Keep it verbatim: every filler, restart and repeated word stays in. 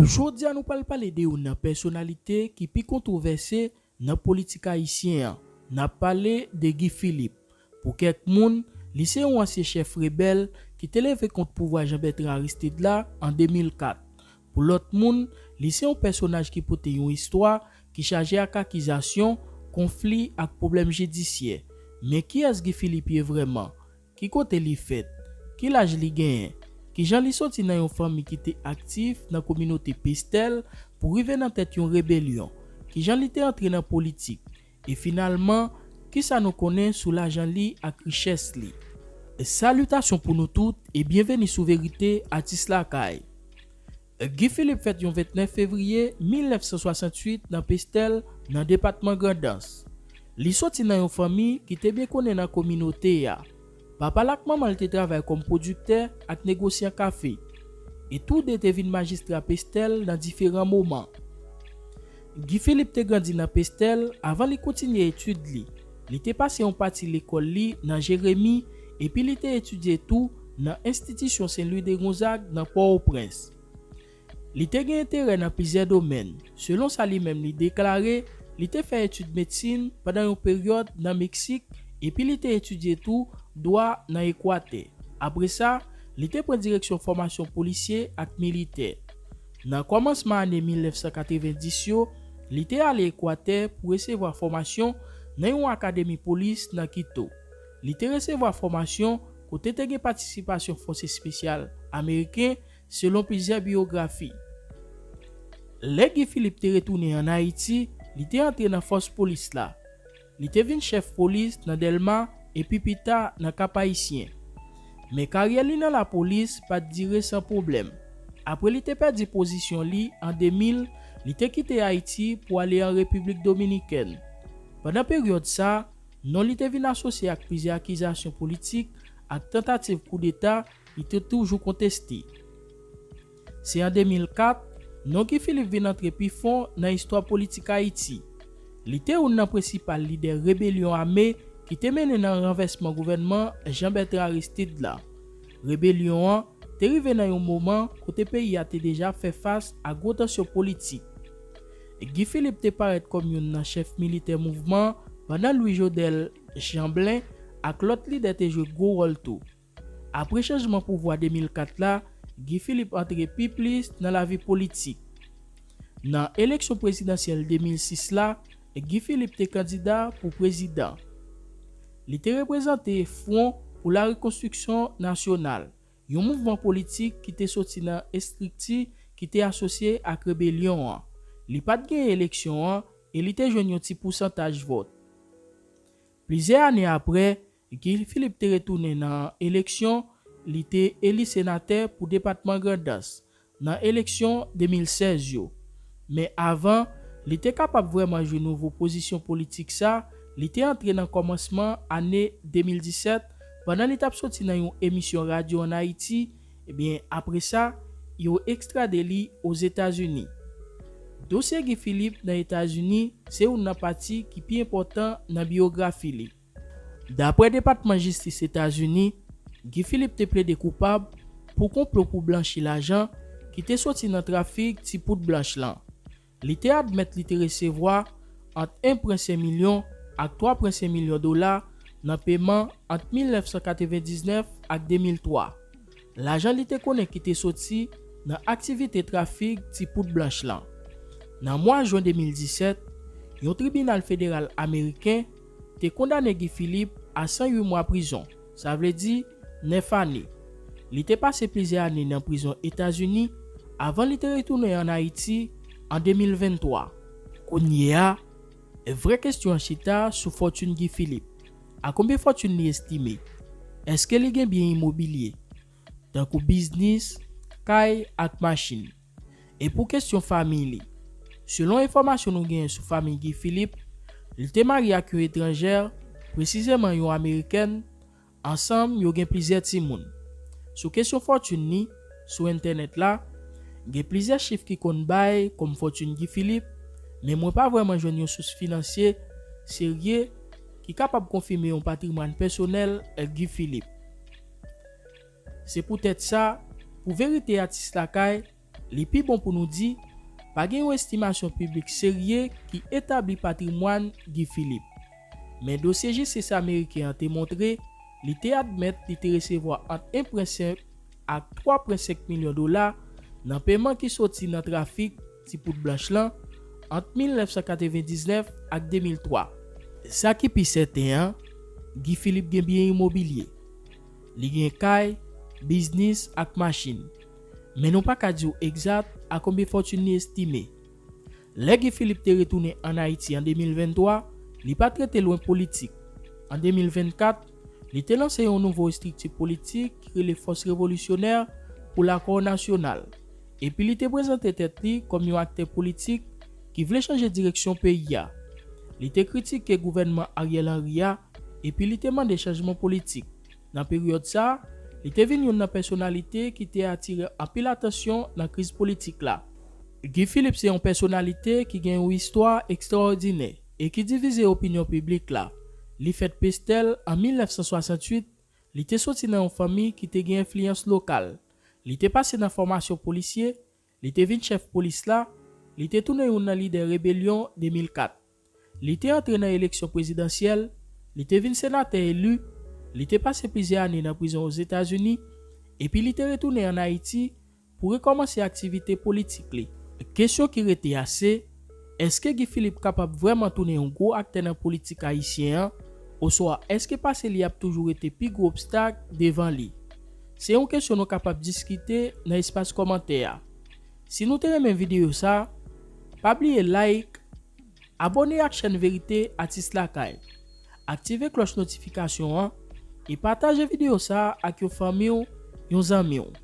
Jodi a nou pral pale de youn nan pèsonalite ki pi kontwovèse nan politik ayisyen an. N ap pale de Guy Philippe. Pou kèk moun, li se yon ansyen chèf rebèl ki te leve kont pouvwa Jean Bertrand Aristide la an de mil kat. Pou lòt moun, li se yon pèsonaj ki pote yon istwa ki chaje ak akizasyon, konfli ak pwoblèm jidisyè. Men kiyès Guy Philippe ye vrèman? Ki kote li fèt? Ki laj li genyen? Kijan li soti nan yon fanmi ki te aktif nan kominote Pestèl pou rive nan tèt yon rebelyon? Kijan li te antre nan politik? E finalman, kisa nou konnen sou lajan li ak richès li? Salitasyon pou nou tout e byenveni sou Verite Atis Lakay. Guy Philippe fèt yon vennèf fevriye mil nèf san swasantuit nan Pestèl, nan depatman Grandans. Li soti nan yon fanmi ki te byen konnen nan kominote a. Papa l ak manman l te travay kòm pwodiktè ak negosyan kafe, e toude te vin majistra Pestèl nan diferan moman. Guy Philippe te grandi nan Pestèl avan li kontinye etid li. Li te pase yon pati lekòl li nan Jeremi, epi li te etidye tou nan Enstitisyon Sen Lwi de Gonzag nan Pòtoprens. Li te gen enterè nan plizyè domèn. Selon sa li menm li deklare, li te fè etid medsin pandan yon peryòd nan Meksik, epi li te etidye tou dwa nan Ekwatè. Apre sa, li te pran direksyon fòmasyon polisye ak militè. Nan kòmansman ane mil nèf san katrevenndis yo, li te ale Ekwatè pou resevwa fòmasyon nan yon akademi polis nan Kito. Li te resevwa fòmasyon kote te gen patisipasyon fòs espesyal ameriken, selon plizyè biyografi. Lè Guy Philippe te retounen ann Ayiti, li te antre nan fòs polis la. Li te vin chèf polis nan Dèlma epi pita nan Kap Ayisyen. Men karyè li nan lapolis pa t dire san pwoblèm. Apre li te pèdi pozisyon li an de mil, li te kite Ayiti pou ale an Repiblik Dominikèn. Pandan peryòd sa, non li te vin asosye ak plizyè akizasyon politik ak tantativ koudeta li te toujou konteste. Se an de mil kat, non Guy Philippe vin antre pi fon nan istwa politik Ayiti. Li te youn nan prensipal lidè rebelyon ame ki te mennen nan ranvèsman gouvènman Jean Bertrand Aristide la. Rebelyon an te rive nan yon moman kote peyi a te deja ap fè fas a gwo tansyon politik. Guy Philippe te parèt kòm youn nan chèf militè mouvman an, pandan Louis Jodel Jeanblin ak lòt lidè te jwe gwo wòl tou. Apre chanjman pouvwa de mil kat la, Guy Philippe antre pi plis nan lavi politik. Nan eleksyon prezidansyèl de mil sis la, Guy Philippe te kandida pou prezidan. Li te reprezante Front pour la Reconstruction Nationale, yon mouvman politik ki te soti nan estrikti ki te asosye ak rebelyon an. Li pa t genyen eleksyon an e li te jwenn yon ti pousantaj vòt. Plizyè ane apre, Guy Philippe te retounen nan eleksyon, li te eli senatè pou depatman Grandans nan eleksyon de mil sèz yo. Men avan li te kapab vrèman jwe nouvo pozisyon politik sa, li te antre nan kòmansman ane de mil disèt pandan li t ap soti nan yon emisyon radyo ann Ayiti. Ebyen, apre sa, yo ekstrade li Ozetazini. Dosye Guy Philippe nan Etazini se youn nan pati ki pi enpòtan nan biyografi li. Daprè Depatman Jistis Etazini, Guy Philippe te plede koupab pou konplo pou blanchi lajan ki te soti nan trafik ti poud blanch lan. Li te admèt li te resevwa ant en pwen senk milyon ak twa pwen senk milyon dola nan peman ant mil nèf san katrevendiznèf ak de mil twa. Lajan li te konnen ki te soti nan aktivite trafik ti poud blanch lan. Nan mwa jen de mil disèt, yon tribinal federal ameriken te kondane Guy Philippe a san uit mwa prizon, sa vle di nèf ane. Li te pase plizyè ane nan prizon Etazini avan li te retounen ann Ayiti an de mil venntwa. Kounye a, vrè kestyon an chita sou fòtin Guy Philippe. A konbyen fòtin li estime? Èske li gen byen imobilye, tankou biznis, kay ak machin? E pou kestyon fanmi li? Selon enfòmasyon nou genyen sou fanmi Guy Philippe, li te marye ak yon etranjè, presizeman yon amerikèn, ansanm yo gen plizyè timoun. Sou kestyon fòtin li, sou entènèt la, gen plizyè chif ki konn bay kòm fòtin Guy Philippe, men mwen pa vrèman jwenn yon sous finansye serye ki kapab konfime yon patrimwàn pèsonèl Guy Philippe. Se poutèt sa, pou Verite Atis Lakay, Li pi bon pou nou di, pa gen yon estimasyon piblik serye ki etabli patrimwàn Guy Philippe. Men dosye jistis ameriken an te montre li te admèt li te resevwa ant en pwen senk ak twa pwen senk milyon dola nan peman ki soti nan trafik ti poud blanch lan ant mil nèf san katrevendiznèf ak de mil twa. Sa ki pi sèten an, Guy Philippe gen byen imobilye. Li gen kay, biznis ak machin. Men nou pa ka di w egzat a konbyen fòtin li estime. Lè Guy Philippe te retounen ann Ayiti an de mil venntwa, li pa t rete lwen politik. An de mil vennkat, li te lanse yon nouvo estrikti politik ki rele Fòs Revolisyonè pou Lakò Nasyonal, epi li te prezante tèt li kòm yon aktè politik ki vle chanje direksyon peyi a. Li te kritike gouvènman Ariel Henry a, epi li te mande chanjman politik. Nan peryòd sa a, li te vin youn nan pèsonalite ki te atire anpil atansyon nan kriz politik la. Guy Philippe se yon pèsonalite ki gen yon istwa ekstraòdinè e ki divize opinyon piblik la. Li fèt Pestèl an mil nèf san swasantuit, li te soti nan yon fanmi ki te gen enfliyans lokal. Li te pase nan fòmasyon polisye, li te vin chèf polis la, li te tounen youn nan lidè rebelyon de mil kat. Li te antre nan eleksyon prezidansyèl, li te vin senatè eli, li te pase plizyè ane nan prizon Ozetazini, epi li te retounen ann Ayiti pou rekòmanse aktivite politik li. Kesyon ki rete a se, èske Guy Philippe kapab vrèman tounen yon gwo aktè nan politik ayisyen an, oswa èske pase li ap toujou rete pi gwo obstak devan li? Se yon kesyon nou kapab diskite nan espas kòmantè a. Si nou te renmen videyo sa, pa bliye like, abòne ak chèn Verite Atis Lakay, aktive klòch notifikasyon an e pataje videyo sa a ak yon fanmi w, yon zanmi w.